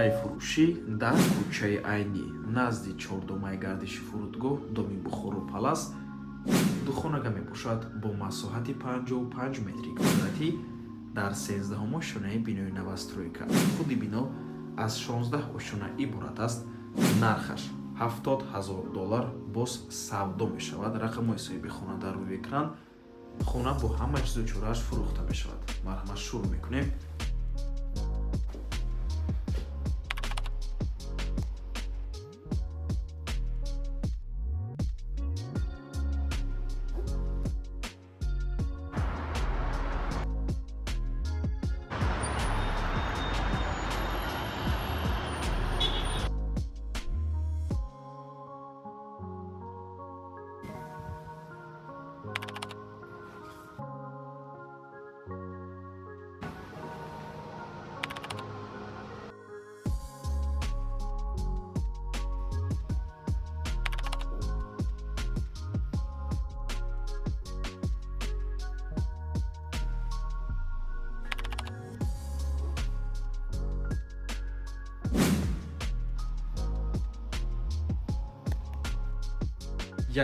Хонаи фурӯшӣ дар кӯчаи Айнӣ, назди чордомаи гардиши фурудгоҳ, доми Бухоро Палас, духонага мебошад бо масоҳати 55 метри квадратӣ дар 13-ум ошёнаи бинои новостройка. Худи бино аз 16 ошёна иборат аст. Нархаш 70 000 доллар, боз савдо мешавад. Рақамҳои соҳиби хона дар рӯи экран. Хона бо ҳама чизу чорааш фурӯхта мешавад. Марҳамат, шурӯъ мекунем.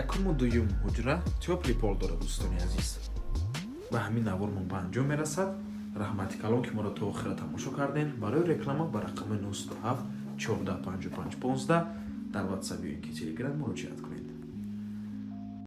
Якуму дуюм ҳуҷра тёплый пол дорад. Дӯстони азиз, ба ҳамин навормон ба анҷом мерасад. Раҳмати калон, ки моро то охира тамошо кардем. Барои реклама ба рақами 97 14 55 15 дар Ватсап ё ин ки Телеграм муроҷиат кунед.